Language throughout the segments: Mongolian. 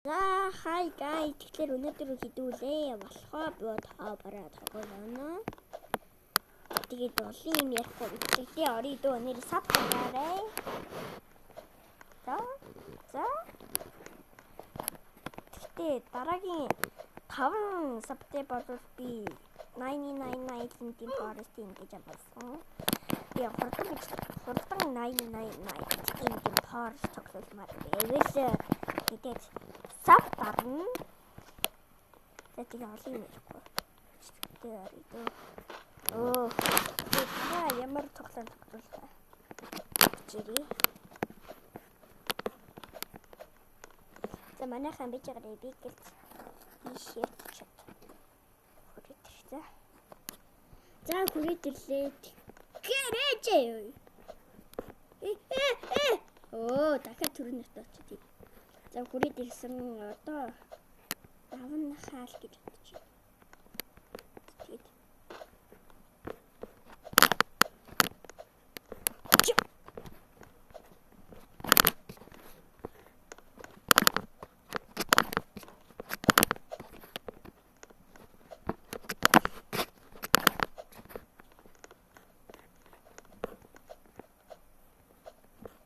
За hi guys. Тэгэхээр өнөөдөр хэдүүлээ болохоо бодхоо бараа тоглоно. Тэгээд олон юм ярихгүй бичлэгдээ орё дөө нэр сав дараарай. За. За. Гэхдээ дараагийн 5 сабтай болвол би 999 Island-ийн Forest ингэж болсон. Би хурдан 999 энэ Forest тоглолмаар байвал мэдээж сав дарна. За тэгээ олон юм ярихгүй. Бичлэгдээ орё дөө. Оо. Та ямар тоглоом тоглох вэ? Жирий. За манайхан бич байгаа би гэлц ийшээ чат. Хүрээд ирлээ. За хүрээд ирлээ. Гэрээч юу. Э. Оо дахиад төрөнөт очиж. За хүрээд ирсэн одоо давна хаал гэж бодож байна. Тэгээд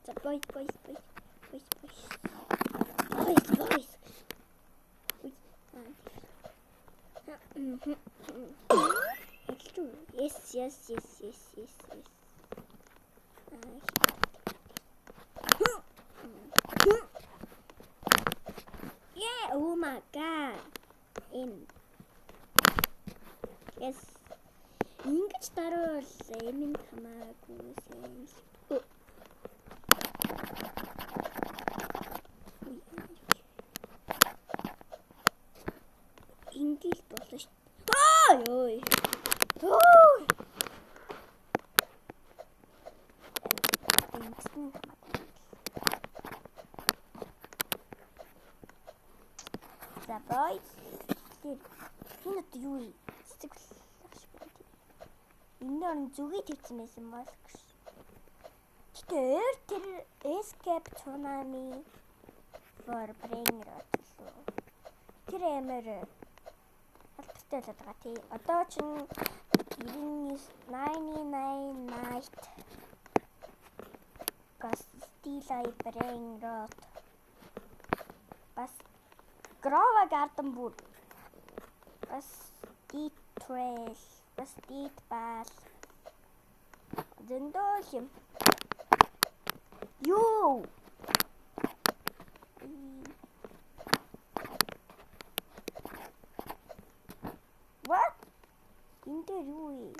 за boys boys boys boys boys boys boys. Yes yes yes yes yes yes. Yeah, oh my god. In. Yes. Ингэж даруул эмэн хамаагүй сайн. Ингээл болно шүү. Аа ёо. Өө. Ингэсэн хамаагүй. За boys. Тэр энэ одоо юу юм? Цэцэг ах шиг байна. Энэ орн зүгээ тавьсан байсан бол гэж. Гэтэ өөр тэр escape tsunami for brain rot лөө. Тэр амар албатай болоод байгаа тий. Одоо чинь 99 night гас steal I brain rot бас Grova Garden бүр бас Deep Trail бас Deep Ball зөндөө юм. Юу? What? Энэ дээр юу вэ?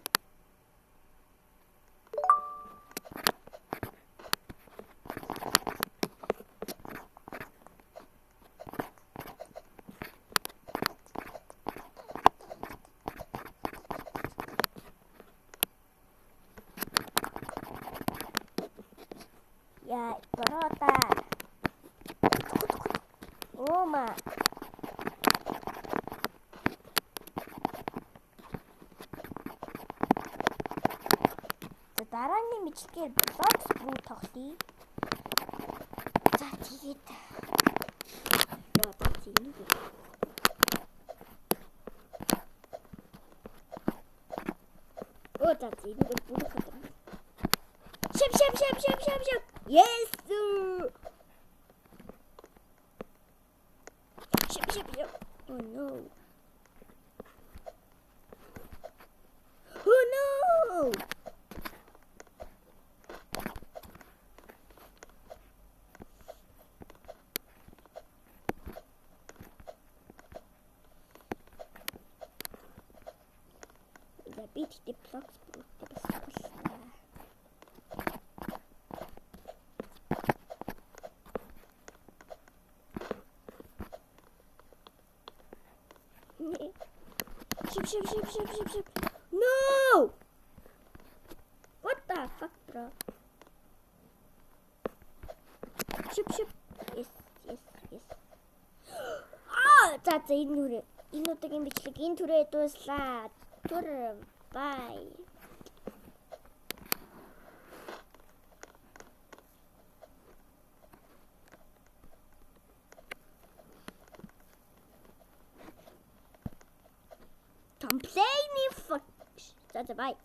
Я брота. Ома. За дараагийн бичлэгээр Blox Fruit тоглоё. За тэгээд яа за энийг. Оо за энийг бүр хатан. Шип шип шип шип шип шип. Yes. Шип шип шип. Oh no. Oh no. За би тэгтээ Blox Fruit-тэй бас тоглолоо. Шип шип шип шип шип шип. No! What the fuck, bro? Шип шип. Yes, yes, yes. Аа, за за энэ нүрээ. Энэ удаагийн бичлэг энэ түрээ дууслаа. Түр bye. Complain fuck. За за, bye.